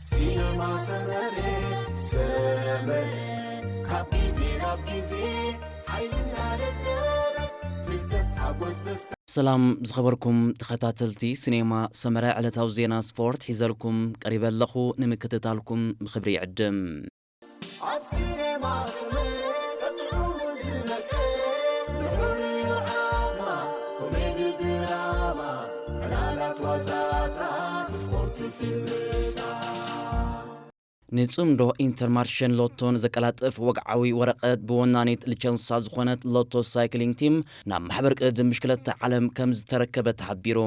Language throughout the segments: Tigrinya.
ሲነማ ሰመረ፣ ሰመረ፣ ካብ ግዜ ናብ ግዜ ሓይልና ደደበ፣ ፍልጠት ሓጎስ ደስታ። ሰላም ዝኸበርኩም ተኸታተልቲ ሲኔማ ሰመረ፣ ዕለታዊ ዜና ስፖርት ሒዘልኩም ቀሪበ ኣለኹ። ንምክትታልኩም ብኽብሪ ይዕድም። ኣብ ሲነማ ሰመረ ጥዑሙ ዝመቀ፣ ንሑር ዓማ፣ ኮሜዲ ድራማ፣ ዕላላት ዋዛታት፣ ስፖርት ፊልምታት። ንጽምዶ ኢንተርማርሸን ሎቶን ዘቀላጥፍ ወግዓዊ ወረቐት ብወናኒት ሊቸንሳ ዝኾነት ሎቶ ሳይክሊንግ ቲም ናብ ማሕበር ቅድድም ብሽክለታ ዓለም ከም ዝተረከበ ተሓቢሩ።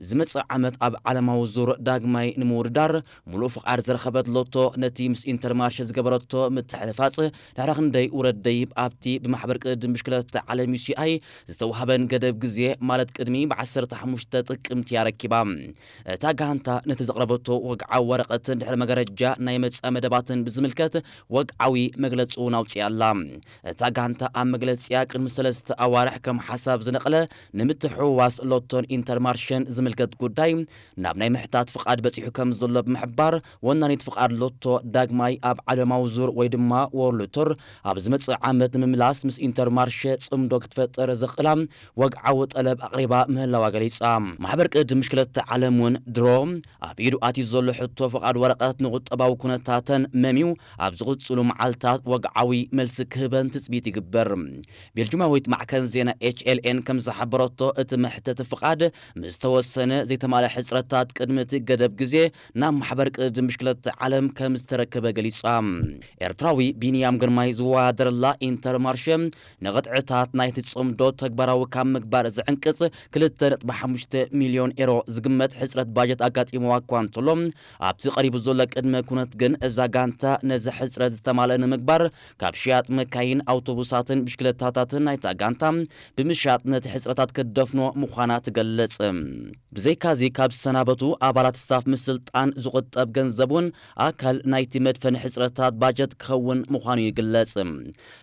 ዝመጽእ ዓመት ኣብ ዓለማዊ ዙር ዳግማይ ንምውድዳር ምሉእ ፍቓድ ዝረኸበት ሎቶ ነቲ ምስ ኢንተርማርሸ ዝገበረቶ ምትሕልፋጽ ድሕሪ ክንደይ ውረድ ደይብ ኣብቲ ብማሕበር ቅድድም ብሽክለታ ዓለም ዩ ሲ ኣይ ዝተዋህበን ገደብ ግዜ ማለት ቅድሚ ብ ዓሰርተ ሓሙሽተ ጥቅምቲ ኣረኪባ። እታ ጋንታ ነቲ ዘቕረበቶ ወግዓዊ ወረቐትን ድሕሪ መጋረጃ ናይ መጻኢ መደባትን ብዝምልከት ወግዓዊ መግለጺ እውን ኣውጺኣ ኣላ። እታ ጋንታ ኣብ መግለጺኣ ቅድሚ ሰለስተ ኣዋርሕ ከም ሓሳብ ዝነቕለ ንምትሕውዋስ ሎቶን ኢንተርማርሸን ዝምልከት ጉዳይ ናብ ናይ ምሕታት ፍቓድ በጺሑ ከም ዘሎ ብምሕባር ወናኒት ፍቓድ ሎቶ ዳግማይ ኣብ ዓለማዊ ዙር ወይ ድማ ወርልድ ቱር ኣብ ዝመጽእ ዓመት ንምምላስ ምስ ኢንተርማርሸ ጽምዶ ክትፈጥር ዘኽእላ ወግዓዊ ጠለብ ኣቕሪባ ምህላዋ ገሊጻ። ማሕበር ቅድድም ብሽክለታ ዓለም እውን ድሮ ኣብ ኢዱ ኣትዩ ዘሎ ሕቶ ፍቓድ ወረቐት ንቁጠባዊ ኩነታተን መምዩ ኣብ ዝቕጽሉ መዓልታት ወግዓዊ መልሲ ክህበን ትጽቢት ይግበር። ቤልጅማዊት ማዕከን ዜና ኤች ኤል ኤን ከም ዝሓበረቶ እቲ መሕተቲ ፍቓድ ምስ ተወሰነ ዘይተማልአ ሕጽረታት ቅድሚ እቲ ገደብ ግዜ ናብ ማሕበር ቅድድም ብሽክለታ ዓለም ከም ዝተረከበ ገሊጻ። ኤርትራዊ ቢንያም ግርማይ ዝወዳደረላ ኢንተርማርሸ ንቕጥዕታት ናይቲ ጽምዶ ተግባራዊ ካብ ምግባር ዝዕንቅጽ ክልተ ነጥቢ ሓሙሽተ ሚልዮን ኤሮ ዝግመት ሕጽረት ባጀት ኣጋጢምዋ እኳ እንተሎ፣ ኣብቲ ቀሪቡ ዘሎ ቅድመ ኩነት ግን እዛ ጋንታ ነዚ ሕጽረት ዝተማልአ ንምግባር ካብ ሽያጥ መካይን፣ ኣውቶቡሳትን ብሽክለታታትን ናይታ ጋንታ ብምሻጥ ነቲ ሕጽረታት ክትደፍኖ ምዃና ትገልጽ። ብዘይካዚ ካብ ዝሰናበቱ ኣባላት ስታፍ ምስልጣን ዝቑጠብ ገንዘብ እውን ኣካል ናይቲ መድፈኒ ሕጽረታት ባጀት ክኸውን ምዃኑ ይግለጽ።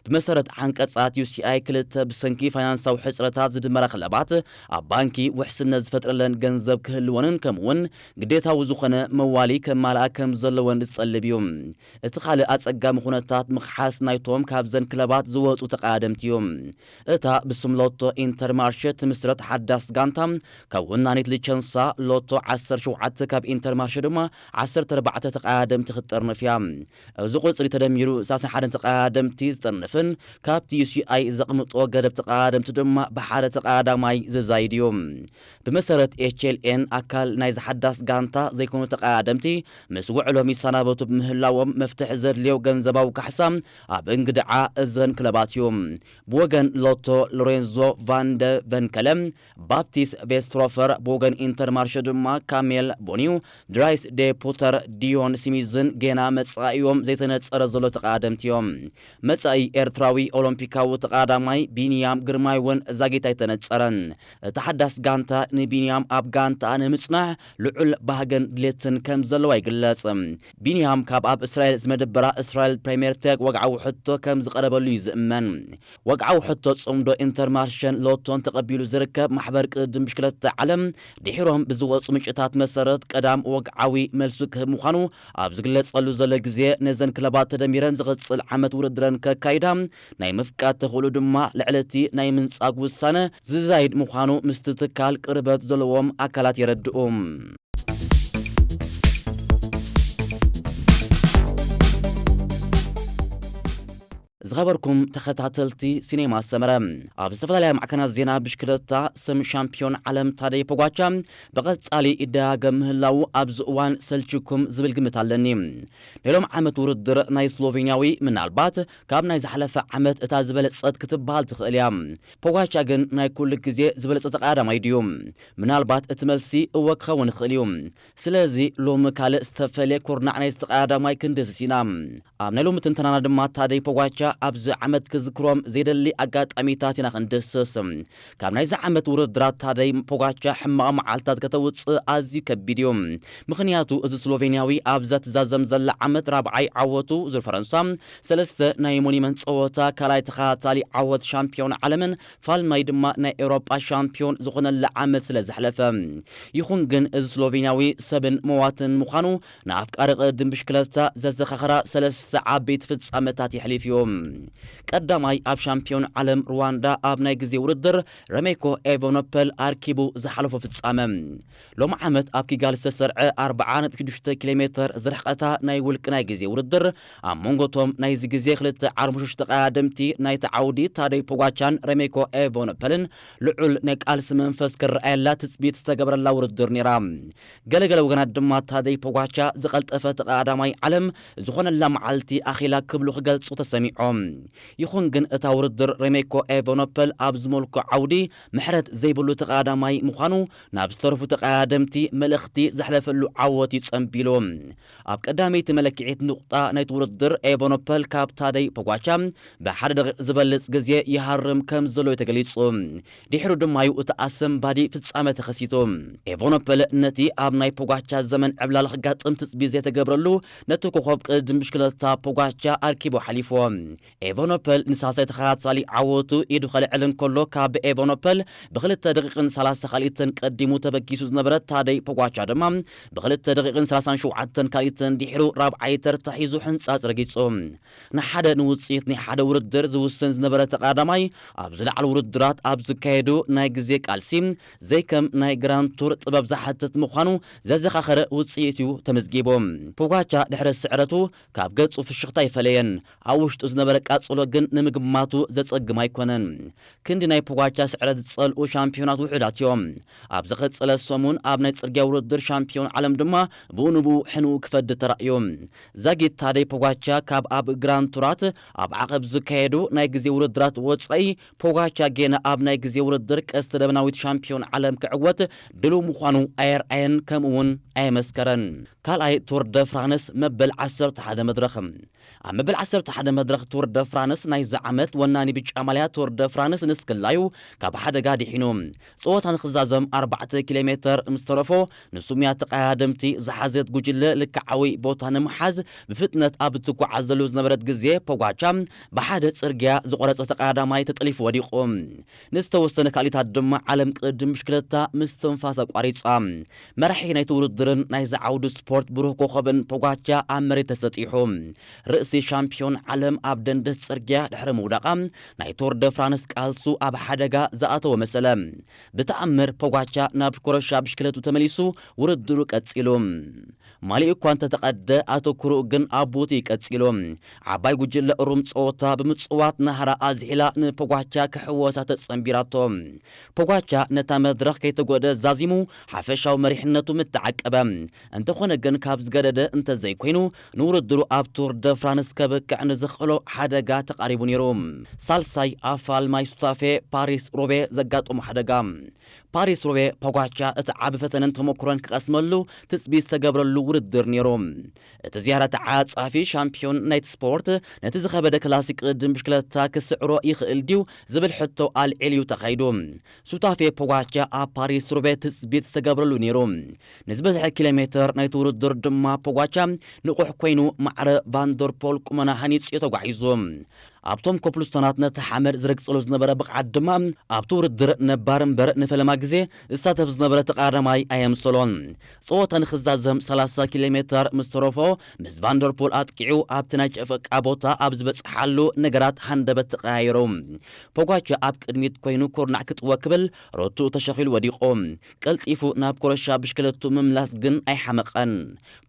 ብመሰረት ዓንቀጻት ዩ ሲ ኣይ ክልተ ብሰንኪ ፋይናንሳዊ ሕጽረታት ዝድመራ ክለባት ኣብ ባንኪ ውሕስነት ዝፈጥረለን ገንዘብ ክህልወንን ከምኡውን ግዴታዊ ዝኾነ መዋሊ ከማልኣ ከም ዘለወን ዝጠልብ እዩ። እቲ ካልእ ኣጸጋሚ ኩነታት ምኽሓስ ናይቶም ካብዘን ክለባት ዝወጹ ተቐዳደምቲ እዩ። እታ ብስም ሎቶ ኢንተርማርሸ ትምስረት ሓዳስ ጋንታ ካብ ወናኒት ሊቸንሳ ሎቶ ዓሰርተ ሸውዓተ ካብ ኢንተርማርሸ ድማ ዓሰርተ ኣርባዕተ ተቐዳደምቲ ክትጠርንፍ እያ። እዚ ቁጽሪ ተደሚሩ ሰላሳ ሓደን ተቐዳደምቲ ዝጠርንፍን ካብቲ ዩ ሲ ኣይ ዘቕምጦ ገደብ ተቐዳደምቲ ድማ ብሓደ ተቐዳዳማይ ዝዛይድ እዩ። ብመሰረት ኤች ኤል ኤን ኣካል ናይዚ ሓዳስ ጋንታ ዘይኮኑ ተቐዳደምቲ ምስ ውዕሎም ይሰናበቱ ብምህላዎም መፍትሒ ዘድልዮ ገንዘባዊ ካሕሳ ኣብ እንግድዓ እዘን ክለባት እዩ። ብወገን ሎቶ ሎሬንዞ ቫንደ ቨንከለ፣ ባፕቲስ ቬስትሮፈር፣ ብወገን ኢንተርማርሸ ድማ ካሜል ቦኒዩ፣ ድራይስ ዴ ፑተር፣ ዲዮን ስሚዝን ጌና መጻኢኦም ዘይተነጸረ ዘሎ ተቐዳደምቲ እዮም። መጻኢ ኤርትራዊ ኦሎምፒካዊ ተቐዳዳማይ ቢንያም ግርማይ እውን ዛጊት ኣይተነጸረን። እታ ሓዳስ ጋንታ ንቢንያም ኣብ ጋንታኣ ንምጽናሕ ልዑል ባህግን ድሌትን ከም ዘለዋ ይግለጽ። ቢንያም ካብ ኣብ እስራኤል ዝመደበራ እስራኤል ፕሬምየር ቴክ ወግዓዊ ሕቶ ከም ዝቐረበሉ እዩ ዝእመን። ወግዓዊ ሕቶ ጽምዶ ኢንተርማርሸን ሎቶን ተቐቢሉ ዝርከብ ማሕበር ቅድድም ብሽክለታ ዓለም ድሒሮም ብዝወጹ ምንጭታት መሰረት ቀዳም ወግዓዊ መልሱ ክህብ ምዃኑ ኣብ ዝግለጸሉ ዘሎ ግዜ ነዘን ክለባት ተደሚረን ዝቕጽል ዓመት ውድድረን ከካይዳ ናይ ምፍቃድ ተኽእሎ ድማ ልዕሊ እቲ ናይ ምንጻግ ውሳነ ዝዛይድ ምዃኑ ምስቲ ትካል ቅርበት ዘለዎም ኣካላት የረድኡ። ዝኸበርኩም ተኸታተልቲ ሲኔማ ሰመረ፣ ኣብ ዝተፈላለያ ማዕከናት ዜና ብሽክለታ ስም ሻምፒዮን ዓለም ታደይ ፖጓቻ ብቐጻሊ ይደጋገም ምህላዉ ኣብዚ እዋን ሰልችኩም ዝብል ግምት ኣለኒ። ናይ ሎም ዓመት ውድድር ናይ ስሎቬንያዊ ምናልባት ካብ ናይ ዝሓለፈ ዓመት እታ ዝበለጸት ክትበሃል ትኽእል እያ። ፖጋቻ ግን ናይ ኩሉ ግዜ ዝበለጸ ተቐዳዳማይ ድዩ? ምናልባት እቲ መልሲ እወ ክኸውን ይኽእል እዩ። ስለዚ ሎሚ ካልእ ዝተፈልየ ኩርናዕ ናይዚ ተቐዳዳማይ ክንድህስስ ኢና። ኣብ ናይ ሎሚ ትንተናና ድማ ታደይ ፖጋቻ ኣብዚ ዓመት ክዝክሮም ዘይደሊ ኣጋጣሚታት ኢና ክንድስስ። ካብ ናይዚ ዓመት ውድድራት ታደይ ፖጋቻ ሕማቕ መዓልታት ከተውፅእ ኣዝዩ ከቢድ እዩ። ምኽንያቱ እዚ ስሎቬንያዊ ኣብዛ ትዛዘም ዘላ ዓመት ራብዓይ ዓወቱ ዙር ፈረንሳ፣ ሰለስተ ናይ ሞኒመንት ፀወታ፣ ካልኣይ ተኸታታሊ ዓወት ሻምፒዮን ዓለምን ፋልማይ ድማ ናይ ኤውሮጳ ሻምፒዮን ዝኾነላ ዓመት ስለ ዘሕለፈ። ይኹን ግን እዚ ስሎቬንያዊ ሰብን መዋትን ምዃኑ ንኣፍቃሪ ቅድድም ብሽክለታ ዘዘኻኸራ ሰለስተ ዓበይቲ ፍጻመታት የሕሊፉ እዩ። ቀዳማይ ኣብ ሻምፒዮን ዓለም ሩዋንዳ ኣብ ናይ ግዜ ውድድር ረሜኮ ኤቨኖፐል ኣርኪቡ ዝሓለፎ ፍጻመ። ሎሚ ዓመት ኣብ ኪጋሊ ዝተሰርዐ ኣርብዓ ነጥቢ ሽዱሽተ ኪሎ ሜትር ዝርሕቐታ ናይ ውልቂ ናይ ግዜ ውድድር ኣብ መንጎ እቶም ናይዚ ግዜ ክልተ ዓርሞሾሽ ተቐዳደምቲ ናይቲ ዓውዲ ታደይ ፖጋቻን ረሜኮ ኤቨኖፐልን ልዑል ናይ ቃልሲ መንፈስ ክረኣየላ ትጽቢት ዝተገብረላ ውድድር ነይራ። ገለገለ ወገናት ድማ ታደይ ፖጋቻ ዝቐልጠፈ ተቐዳዳማይ ዓለም ዝኾነላ መዓልቲ ኣኺላ ክብሉ ክገልጹ ተሰሚዖም። ይኹን ግን እታ ውድድር ረሜኮ ኤቨኖፐል ኣብ ዝመልኮ ዓውዲ ምሕረት ዘይብሉ ተቐዳዳማይ ምዃኑ ናብ ዝተረፉ ተቐዳደምቲ መልእኽቲ ዘሕለፈሉ ዓወት እዩ ጸንቢሉ። ኣብ ቀዳመይቲ መለክዒት ንቑጣ ናይቲ ውድድር ኤቨኖፐል ካብ ታደይ ፖጋቻ ብሓደ ደቂቕ ዝበልጽ ግዜ ይሃርም ከም ዘሎ እዩ ተገሊጹ። ድሕሩ ድማ እዩ እቲ ኣሰንባዲ ፍጻመ ተኸሲቱ። ኤቨኖፐል ነቲ ኣብ ናይ ፖጋቻ ዘመን ዕብላል ክጋጥም ትጽቢት ዘይተገብረሉ ነቲ ኮኾብ ቅድድም ብሽክለታ ፖጋቻ ኣርኪቡ ሓሊፍዎ። ኤቨኖፐል ንሳልሳይ ተኸታታሊ ዓወቱ ኢዱ ከልዕል እንከሎ ካብ ኤቨኖፐል ብክልተ ደቂቕን ሰላሳ ካልኢትን ቀዲሙ ተበጊሱ ዝነበረ ታደይ ፖጋቻ ድማ ብክልተ ደቂቕን ሰላሳን ሸውዓተን ካልኢትን ድሕሩ ራብዓይ ተርታ ሒዙ ሕንጻጽ ረጊጹ። ንሓደ ንውጽኢት ናይ ሓደ ውድድር ዝውስን ዝነበረ ተቐዳዳማይ ኣብ ዝለዓሉ ውድድራት ኣብ ዝካየዱ ናይ ግዜ ቃልሲ ዘይከም ናይ ግራንድ ቱር ጥበብ ዝሓትት ምዃኑ ዘዘኻኸረ ውጽኢት እዩ ተመዝጊቡ። ፖጋቻ ድሕሪ ስዕረቱ ካብ ገጹ ፍሽኽታ ኣይፈለየን። ኣብ ውሽጡ ዝነበረ ቃጽሎ ግን ንምግማቱ ዘጸግም ኣይኮነን። ክንዲ ናይ ፖጋቻ ስዕረት ዝጸልኡ ሻምፒዮናት ውሑዳት እዮም። ኣብ ዝቐጸለ ሰሙን ኣብ ናይ ጽርግያ ውድድር ሻምፒዮን ዓለም ድማ ብኡ ንብኡ ሕንኡ ክፈዲ ተራእዩ። ዛጊት ታደይ ፖጋቻ ካብ ኣብ ግራንድ ቱራት ኣብ ዓቐብ ዝካየዱ ናይ ግዜ ውድድራት ወጻኢ ፖጋቻ ጌና ኣብ ናይ ግዜ ውድድር ቀስተ ደበናዊት ሻምፒዮን ዓለም ክዕወት ድሉው ምዃኑ ኣየርኣየን ከምኡ እውን ኣየመስከረን። ካልኣይ ቱር ደ ፍራንስ መበል ዓሰርተ ሓደ መድረኽ። ኣብ መበል ዓሰርተ ሓደ መድረኽ ቱር ደ ፍራንስ ናይዚ ዓመት ወናኒ ብጫ ማልያ ቱር ደ ፍራንስ ንስክላዩ ካብ ሓደጋ ድሒኑ። ጸወታ ንክዛዘም ኣርባዕተ ኪሎ ሜተር ምስ ተረፎ ንሱምያ ተቐያደምቲ ዝሓዘት ጉጅለ ልክዓዊ ቦታ ንምሓዝ ብፍጥነት ኣብ እትጓዓዘሉ ዝነበረት ግዜ ፖጋቻ ብሓደ ጽርግያ ዝቆረጸ ተቐዳዳማይ ተጠሊፉ ወዲቑ። ንዝተወሰነ ካልኢታት ድማ ዓለም ቅድድም ብሽክለታ ምስ ትንፋስ ኣቋሪጻ። መራሒ ናይቲ ውድድርን ናይዚ ዓውዲ ስፖርት ብሩህ ኮኸብን ፖጋቻ ኣብ መሬት ተሰጢሑ። ርእሲ ሻምፒዮን ዓለም ኣብ ደንደስ ጽርግያ ድሕሪ ምውዳቓ ናይ ቶር ደ ፍራንስ ቃልሱ ኣብ ሓደጋ ዝኣተወ መሰለ። ብተኣምር ፖጋቻ ናብ ኮረሻ ብሽክለቱ ተመሊሱ ውድድሩ ቀጺሉ። ማሊኡ እኳ እንተተቐደ ኣተኩርኡ ግን ኣብ ቦትኡ ቀጺሉ። ዓባይ ጉጅለ ሩም ጸወታ ብምጽዋት ናህራ ኣዝሒላ ንፖጋቻ ክሕወሳ ተጸንቢራቶ። ፖጋቻ ነታ መድረኽ ከይተጎደ ዛዚሙ ሓፈሻዊ መሪሕነቱ ምተዓቀበ። እንተኾነ ግን ካብ ዝገደደ እንተዘይኮይኑ ንውድድሩ ኣብ ቱር ደ ፍራንስ ከብቅዕ ንዝኽእሎ ሓደጋ ተቓሪቡ ነይሩ። ሳልሳይ ኣፋልማይ ሱታፌ ፓሪስ ሮቤ ዘጋጠሞ ሓደጋ። ፓሪስ ሮቤ ፖጋቻ እቲ ዓቢ ፈተነን ተመኩሮን ክቐስመሉ ትጽቢት ዝተገብረሉ ውድድር ነይሩ። እቲ ዝያዳ ተዓጻፊ ሻምፒዮን ናይቲ ስፖርት ነቲ ዝኸበደ ክላሲክ ቅድድም ብሽክለታ ክስዕሮ ይኽእል ድዩ ዝብል ሕቶ ኣልዒሉ እዩ ተኻይዱ። ሱታፌ ፖጋቻ ኣብ ፓሪስ ሩቤ ትጽቢት ዝተገብረሉ ነይሩ። ንዝበዝሐ ኪሎ ሜተር ናይቲ ውድድር ድማ ፖጋቻ ንቑሕ ኮይኑ ማዕረ ቫንደርፖል ቁመና ሃኒጹ እዩ ተጓዒዙ። ኣብቶም ኮፕልስቶናት ነቲ ሓመድ ዝረግጸሉ ዝነበረ ብቕዓት ድማ ኣብቲ ውድድር ነባር እምበር ንፈለማ ግዜ ዝሳተፍ ዝነበረ ተቐዳዳማይ ኣየምሰሎን። ጸወታ ንኽዛዘም ሰላሳ ኪሎ ሜተር ምስ ተረፎ ምስ ቫንደርፖል ኣጥቂዑ ኣብቲ ናይ ጨፈቃ ቦታ ኣብ ዝበጽሓሉ ነገራት ሃንደበት ተቐያየሩ። ፖጋቻ ኣብ ቅድሚት ኮይኑ ኩርናዕ ክጥወ ክብል ሮትኡ ተሸኺሉ ወዲቑ። ቀልጢፉ ናብ ኮረሻ ብሽክለቱ ምምላስ ግን ኣይሓመቐን።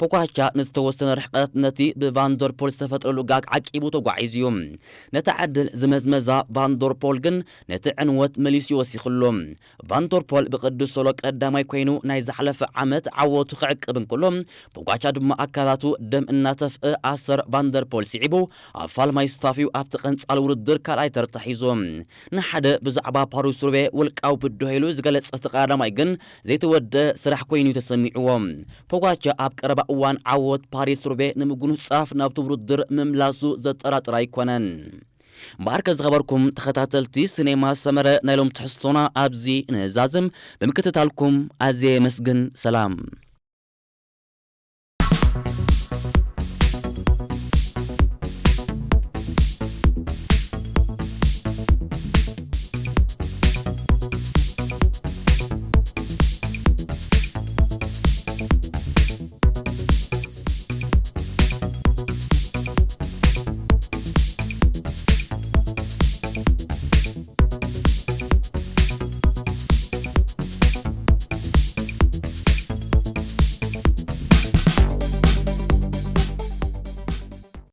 ፖጋቻ ንዝተወሰነ ርሕቀት ነቲ ብቫንደርፖል ዝተፈጥረሉ ጋግ ዓቂቡ ተጓዒዙ እዩ። ነታ ዕድል ዝመዝመዛ ቫንደርፖል ግን ነቲ ዕንወት መሊሱ ይወሲኽሉ። ቫንደርፖል ብቅዱስ ሶሎ ቀዳማይ ኮይኑ ናይ ዝሓለፈ ዓመት ዓወቱ ክዕቅብ እንከሎ፣ ፖጋቻ ድማ ኣካላቱ ደም እናተፍአ ኣሰር ቫንደርፖል ስዒቡ ኣብ ፋልማይ ስታፊው ኣብቲ ቀንጻል ውድድር ካልኣይ ተርታ ሒዙ። ንሓደ ብዛዕባ ፓሪስ ሩቤ ውልቃዊ ብድሆ ኢሉ ዝገለጸ ተቐዳዳማይ ግን ዘይተወደአ ስራሕ ኮይኑ ተሰሚዕዎ። ፖጋቻ ኣብ ቀረባ እዋን ዓወት ፓሪስ ሩቤ ንምጉንጻፍ ናብቲ ውድድር ምምላሱ ዘጠራጥር ኣይኮነን። እምበኣርከ ዝኸበርኩም ተኸታተልቲ ሲኔማ ሰመረ፣ ናይ ሎም ትሕዝቶና ኣብዚ ንዛዝም። ብምክትታልኩም ኣዝየ የመስግን። ሰላም።